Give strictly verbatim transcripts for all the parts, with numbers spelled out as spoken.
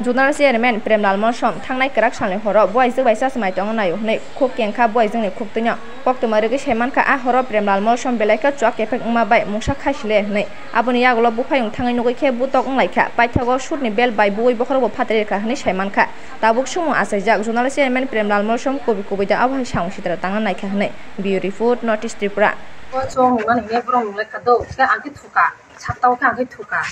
Zonal Chairman Premlal Molsom thangnai kwrak salni horo buaijwk bai chachmai tongna naio hwnwi khuk kengkha buaijwkni khuktwino. Koktwma rwgwi sai mankha, a horo Premlal Molsom belai khe chuak kephek wngma bai mungsa khai sile hwnwi. Aboni yagulo buphayung thangwi nugwi khe butok wnglaikha, paithago sutni bel bai buwi bokhorogo phatri rwkha hwnwi sai mankha. Tabuk sumung achaijak Zonal Chairman Premlal Molsom kubui kubui da abo hai samung sitra tangna naikha hwnwi. Bureau Report, North East Tripura. O chwng hwnmani hwnwi borok nunglaikha do, khe ang khe thuka, sakta o khe ang khe thuka.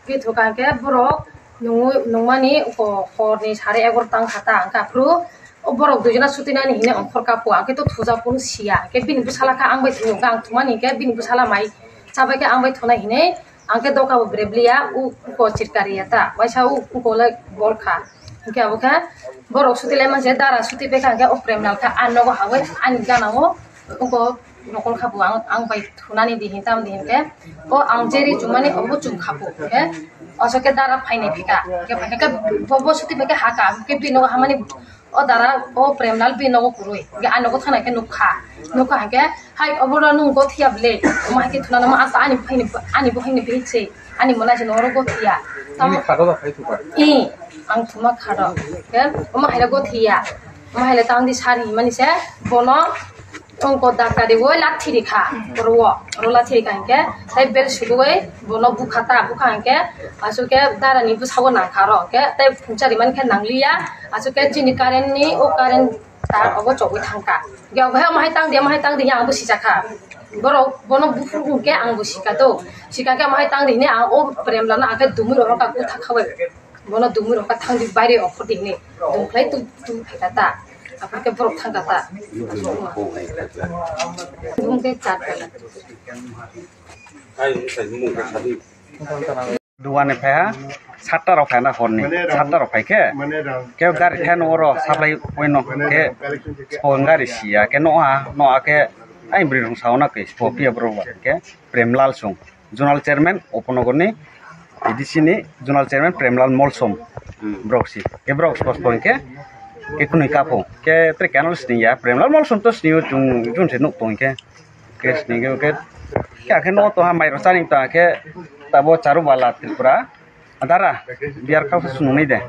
Khe thuka hwnkhe borok nungwi-, nungmani uko horni sare egarota wngkha ta, hwnkhe aphuru o borok duijona sutinani hinwi ongkhor kapo, ang khe to thuja phuru siya, hwnkhe bini bwsala khe ang bai thwngkha, ang thumani hwnkhe bini bwsala mai chabai khe ang bai thunai hinwi, ang khe doka bo brebli ya, u-, uko chirkari ya ta, waisa u-, uko le bol kha, hwnkhe abo khe borok suti lai manse dara suti bai kha, hwnkhe o Premlal khe a nogo hawi ani gana o uko nokol kha bo ang, ang bai thunani di hin tam di hin khe, o ang jeri chumani obo chum kha bo khe, oso khe dara phainai phika, khe phaikha khe bo, bo suti bai khe haka, khe bini nogo hamani o dara o Premlal bini nogo kwrwi, khe a nogo thanai khe nukha, nukha hwnkhe, "Hai, obo no nwng gothiya ble, omo hai khe thunana ma asa ani phaini, ani bo haini bihik se, ani mona se noro gothiya." Tamo Nini khado da khai thuka? I, ang thuma khado, khe omo haino gothiya, omo haino tang di sar hinmani se, bono Tongko daktari o lathi rikha, oro o, oro lathi rikha hwnkhe, tei bel sugui bono bukha ta, bukha hwnkhe, aswk khe dara ni bwsao nangkha oro, hwnkhe tei phungchari man khe nangliya, aswk khe chini current ni, o current tar obo chogui thangkha. Hwnkhe omo hai tang di, omo hai tang di, ang bo sijakha. Borok bono buphuru hwnkhe ang bo sika do, sika khe omo hai tang di hwnwi ang o Premlal no ang khe dumui rok no kha kutha khaui. Bono dumui rok kha thang di baire okhor di hwnwi. Dum khlai tu, tu phaikha ta. Aphar khe borok thangkha ta. Bumung khe chat kha. Dugan ni phaiha satta rok phaina horni. Satta rok phaikhe. Khe gari khe no oro supply point no khe. Spo gari siya khe no ha, no ha khe. Ai bwrwi rong sauna khe spo piya borok ba khe. Premlal Song, Zonal Chairman, Upanagarni A D C ni Zonal Chairman Premlal Molsom, hmm, borok si. Khe borok spos po hwnkhe, khe kwnwi kapo. Khe tre khe ano sini ya, Premlal Molsom to sini o chung, chung se nuk tong khe. Khe sini khe, khe, khe, khe no to ha mai ro chani ta khe, tabo Charubala Tripura. Adara, biyar kau se sunung nai de.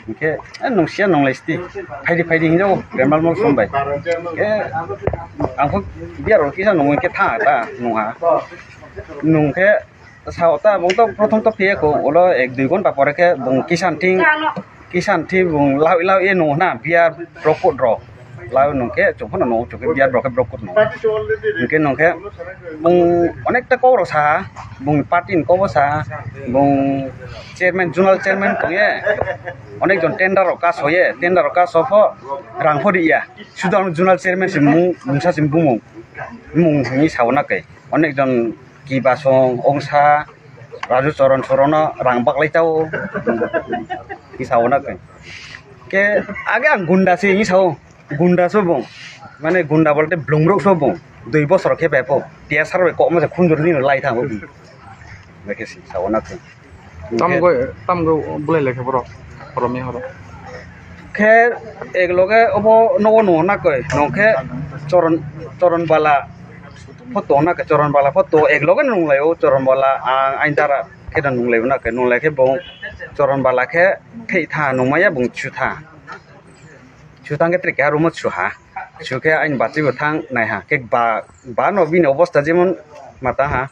Hingke, eh, nungsiya nunglai sti. Phaidi, phaidi hinjao, Premlal Molsom bai. Eh, ang kho biyar rok kisa nungwi khe tha ta nungha. Nungkhe sao ta bung to prothom to phiye ko, ulo ek dui ghonta pore khe bung kisan thing, kisan thing bung lau, lau ye nung na biyar rok kut rok. Lau nung khe chwng phano nung, chwng khe biyar borok khe borok kut nung. Hingke nung khe bung onekta kok rok sa, bung party ni kok bo sa, bung chairman, zonal chairman tong ye, onek jon tender rok kaso ye, tender rok kaso pho rang pho ri ya. Sudo ang zonal chairman se mung, mungsa se bumung, mung hwnwi sao na khe. Onek jon Kibasong, Ongsa, Raju Choron Sorono rang baklai chao, hwnwi sao na khe. Khe age ang gunda se hwnwi sao. Gunda so bung, mane gunda bolte blungrok so bung, dui bosor khe bepho, T S R bai kokma se khunjur nini lai thango bung. Bekhe si sao na khe. Tam goi, tam goi bulai lekhe borok, horo mi horo. Khe ek loge obo nogo nung na koi, nung khe Choron, Choron Bala photo na khe, Choron Bala photo ek loge nung lai o, Choron Bala ang ain dara khe nung lai na khe, nung lai khe bung Choron Bala khe thei tha nung maya bung chu tha. Chu tang khe tre keha room o chu ha. Chu khe aini bachwi bo thang nai ha. Khe ba, ba no bini obosta jemon mata ha.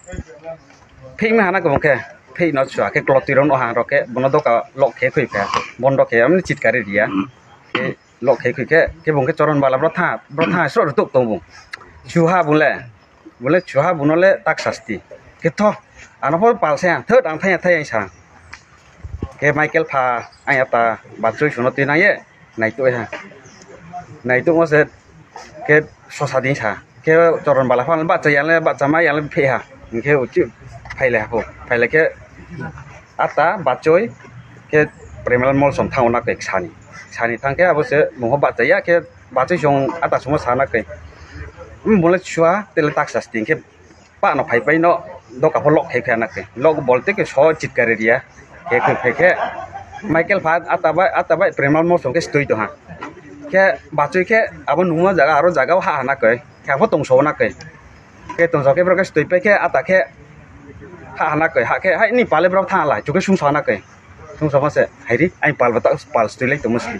Phik ma hana kwbang khe. Phik no chu ha khe klotwi rok no ha rok khe bono doka lock khe khoi kha. Bondo khe amni chitkari riya. Khe lock khe khoi khe, khe bung khe Choron Bala bro tha, bro tha sro rw tuk tong bung. Chu ha bung le. Bole chuha buno le tak sasti. Khe tho, ano pho pal saya, thot ang thaya thaya sa. Khe Michael pha, ang ata bachoi suno twi nang ye, naituk ha. Naituk mo se, khe sosa di sa. Khe Choron Bala pha, bacha yang le, bacha ma yang le phe ha. Khe uchi phaile ha pho. Phaile khe ata bachoi, khe Premlal Molsom thang na khe sani. Sani thang khe abo se mungho bacha ya khe Bachwi chwng ata chwngno sana khe. Bole chua tele taksa sting khe pano phai pai no doka pho lock khai khe na khe. Lock bolte khe so chitkari riya. Khe khe khe khe Michael pha ata bai ata bai Premlal Molsom khe stoi to ha. Khe bachwi khe abo nungma jaga aro jaga ha ha na khe. Khe pho tongso na khe. Khe tongso khe bro khe stoi pai khe ata khe ha ha na khe. Ha khe hai ni pale bro tha lai chukhe sung sa na khe. Sung sama se, hairi, ai pal bata, pal stui lai tongmo si.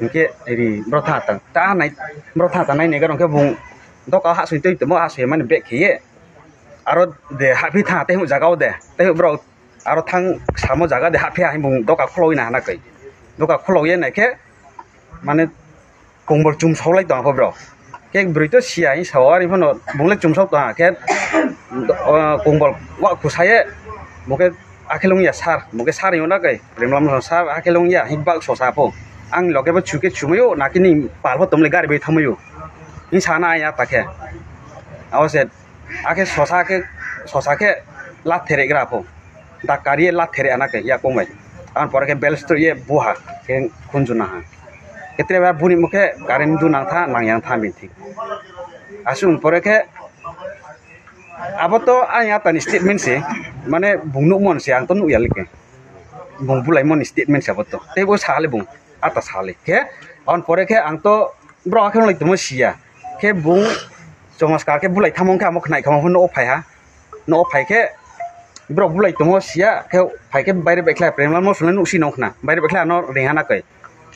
Hingke, hairi, bro tha tang, ta nai, bro tha tang nai nega rong khe bung, doka ha sui tei tongmo, ha sui mani bag khiye. Aro de, ha phi tha, tei hu jaga o de, tei hu bro, aro thang samo jaga de, ha phi ha bung, doka khuloi na hana kai. Doka khuloi ye nai khe, mane, kongbol chumsok lai tong kho bro. Khe bwrwi to siya hing sao, ani phano bung le chumsok tong khe, o, kongbol wa khusaye, bo khe akhilung ya sir, bo khe sir yong na kai, Premlal sir akhilung ya hing bak sosa pho. Ang loge bo chuke chumayo, nakini pal pho tomle gari bai thamayo. Hing sana ya ta khe. Abo se, akhe sosa khe, sosa khe la therek gra pho. Da kariye la therek ana khe ya kong bai. An pore khe bel stro ye buha khe khunju na ha. Khe tre ba buni mukhe current du nang tha, nang yang tha bin thik. Asung pore khe abo to ani atani statement se, mane bung nukmon se, ang to nukya like. Bung bulaimon statement se abo to. Tei bo sale bung, ata sale. Khe, on pore khe ang to bro akhe lai tongmo siya. Khe bung chomoskar khe bulai thamong khe amo khnai khamo phano o phai ha. No phai khe bro bulai tongmo siya, khe phai khe baire bekhlai Premlal mosole nuksi nong khna. Baire bekhlai ano ring ha na kai.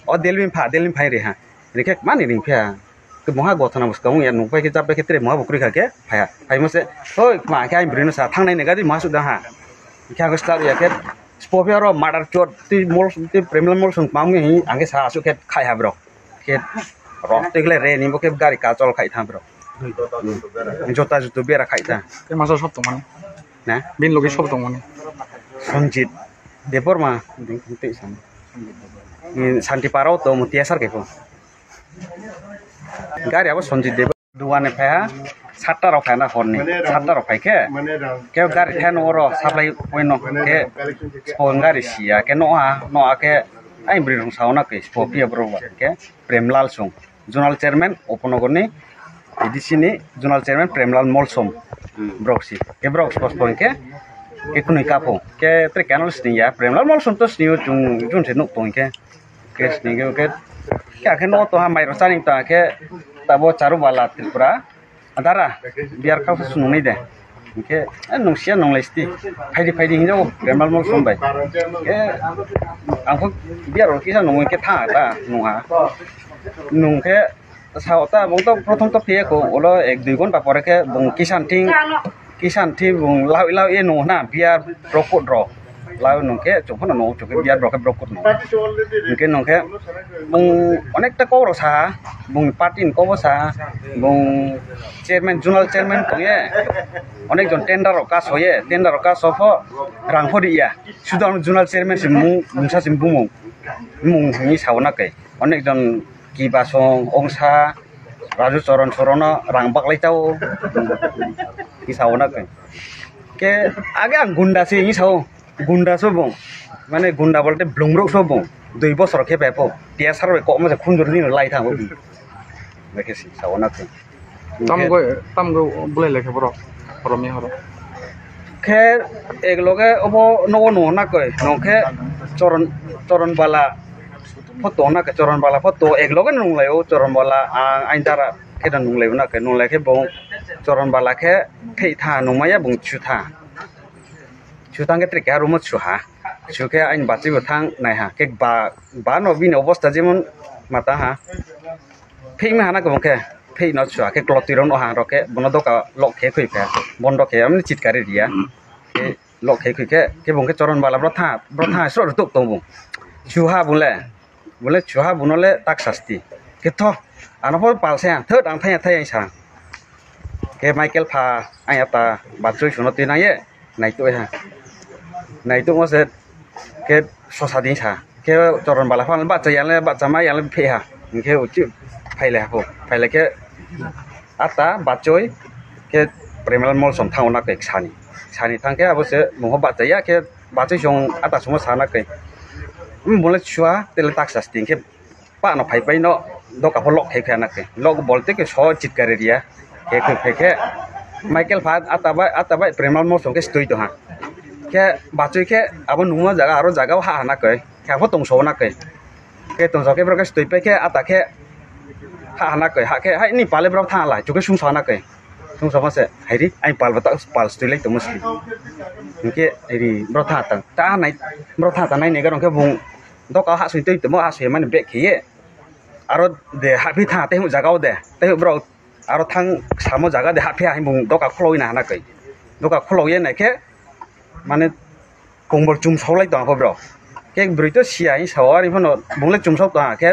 O Delvin pha, Delvin phai ring ha. Ring khe mani ring phi ha. Ke moha gothana bwskang ya nung pai khe chap pai khe tre moha bo kwrwi kha khe phai ha. Phai mo se, "Oi, ma khe ai bwrwi no sa thangnai ne gadi moha suk da ha." Khe ang start ya khe spo phi aro murder chot tei mol tei Premlal mosong ma mui ang khe sa asuk khe khai ha bro. Khe rok tei khle re ni bo khe gari kachol khai tha bro. Jota jutu bera khai tha. Tei masa sob tongmani. Na? Bin logi sob tongmani. Sanjit Debbarma ding tei san. Ni Santi Parao to mutia sar khe ko. Gari abo Sanjit Debbarma. Duan ni phai ha, satta rok phai na horni. Satta rok phai khe. Khe gari khe no oro supply point no khe. Phone gari siya khe no ha, no ha khe. Ai bri rung sauna khe spo phi bro ba khe. Premlal Song, Zonal Chairman, Upanogorni A D C ni Zonal Chairman Premlal Molsom, hmm, borok si, ke borok spos po hingke, ke kunui kapo, ke tre kenol sini ya, Premlal Molsom to sini o chung jun se nuk tong ke, ke sini ke, ke, ke akhe no to ha mai ro chani ta ke, tabo Charu Bala Tripura, adara, biar kau se sunung nai de. Hingke, eh, nungsiya nunglai sti. Phaidi, phaidi hinjago, Premlal Molsom bai. Eh, ang khe biar rok kisa nungwi khe tha ta nungha. Nung khe sao ta, bung to prothom to phiye ko, ulo ek dui ghonta pore khe bung kisan thing, kisan thing bung lau lau ye nung na biar rok kut rok. Lau nung khe chung phano nung chung khe biar rok khe brok kut nung. Hingke nung khe bung onekta kok rok sa, bung party ni kok bo sa, bung chairman, zonal chairman tong ye, onek jon tender rok kaso ye, tender rok kaso pho rang pho ri ya. Sudo ang zonal chairman se mung, mungsa se bumung, mung hini sao na kai. Onek jon Kiba Song, Ongsa, Raju Choron Sorono rang baklai chao, hini sao na kai. Ke age ang gunda se hini sao, gunda so bung, mane gunda bolte blungrok so bung, dui bosor khe pepo, T S R bai kok ma se khunjur ni lai thango. Bekhe si sao na kai. Tam goi, tam goi bulai lekhe borok, borok mi horo. Khe ek loge obo nogo nung na koi, nung khe Choron, Choron Bala photo na khe, Choron Bala photo ek loge nung lai o, Choron Bala ang ain dara khe da nung lai o na khe, nung lai khe bo Choron Bala khe thei tha nung maya bung chu tha. Chu thang khe tre keha room o chu ha, chu khe ain bachwi bo thang nai ha, khe ba, ba no bini obosta jemon mata ha. Phik ma hana kwbang khe, phik no chua khe klotwi rok no ha rok khe, bono doka lock khe khoi kha, bondo khe, amni chitkari riya. Khe lock khe khoi khe, khe bung khe Choron Bala bro tha, bro tha sro rwtuk tong bung. Chuha bung le, bung le chuha bung no le tak sasti. Khe tho, ano pho pal se ang, thot ang thaya thaya sa. Khe Michael pha, ang ya ta, bachoi suno twi nang ye. Naituk ha. Naituk mo se ke sosa din sa. Ke Choron Bala phan bacha yang le bacha ma yang le phe ha. Hingke uchi phaile ha pho. Phaile ke ata bachoi ke Premlal Molsom thang na ke sani. Sani thang ke abo se mo bacha ya ke bachoi song ata sumo sana ke. Mole chua tele tak sa sting ke. Pa no phai pai no doka pho lock khai kha na khe. Lock bolte ke so chitkari riya. Khe khe khe khe Michael pha ata bai, ata bai Premlal Molsom khe stoi to ha. Khe bachoi khe abo nungma jaga aro jaga ha ha na khe. Khe pho tongso na khe. Khe tongso khe bro khe stoi pai khe ata khe ha ha na khe. Ha khe hai ni pale bro tha lai. Chu khe sung sa na khe. Chwng sama se, hairi, ai pal bata, pal stui lai tongma si. Hingke, ri, bro tha tang, ta nai, bro tha tang nai ne garong khe bung, doka ha sui tei tongma, ha sui mani bag khiye. Aro de, ha phi tha, tei hu jaga o de, tei hu bro, aro thang samo jaga de, ha phi ha bung, doka khuloi na hana kai. Doka khuloi ye nai khe, mane, Kongbol chumsok lai tong kho bro. Khe bwrwi to siya hing sao, ari phano bung le chumsok tong khe,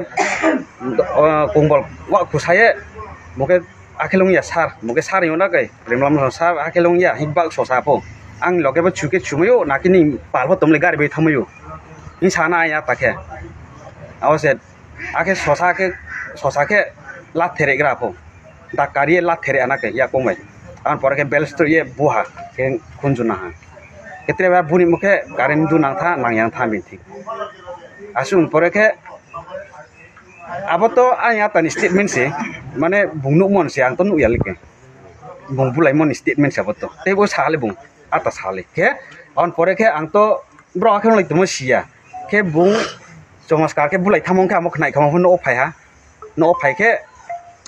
o, kongbol wa khusaye, bo khe akhilung ya sar, bo khe sar yong na kai, Premlal sar akhilung ya hing bak sosa pho. Ang loge bo chuke chumayo, nakini pal pho tomle gari bai thamayo. Hing sana ya ta khe. Abo se, akhe sosa khe, sosa khe la therek gra pho. Dakari la therek ana khe ya kong bai. Ang pore khe bel stro ye buha khe khunju na ha. Khe tre ba buni mokhe current du nang tha, nang yang tha bin thik. Asung pore khe abo to ang ya tani statement se, mane bung nuk mon se, ang to nuk ya like. Bung bulai mon statement se abo to. Tei bo sa le bung, ata sa le. Khe, ang pore khe ang to bro akhe lai tongma siya. Khe bung chomaskar khe bulai thamong khe amo khnai khamo phano o phai ha. No phai khe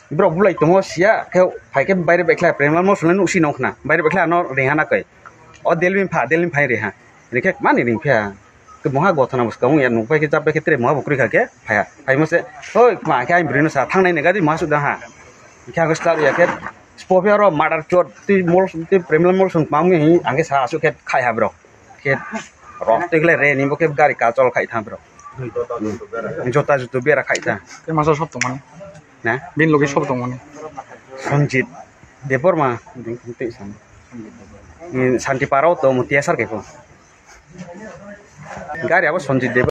bro bulai tongo siya khe phai khe baire bekhlai Premlal mosole nuk si nong khna baire bekhlai ano ring hana kai. O Delvin pha, Delvin phai ri ha. Ri khe mani ring pha. Ke moha gothana bwskang ya nuk pai khe chap pai khe tre moha bukri kha khe phai ha. Phai mo se, "Oi, ma khe ai bwrwi no sa thangnai ne gadi moha suk da ha." Khe ang start ya khe spo phe aro murder chot ti mol ti Premlal mol song pam ngi ang khe sa asuk khe khai ha bro. Khe rok tegle re ni bo khe gari kachol khai tha bro. Jota jutu bera khai tha. Tei masa sob tongmani? Na? Bini logi sob tongmani? Sanjit Debbarma. Santi Parao to mutia sar kaipo. Gari abo Sanjit Debbarma.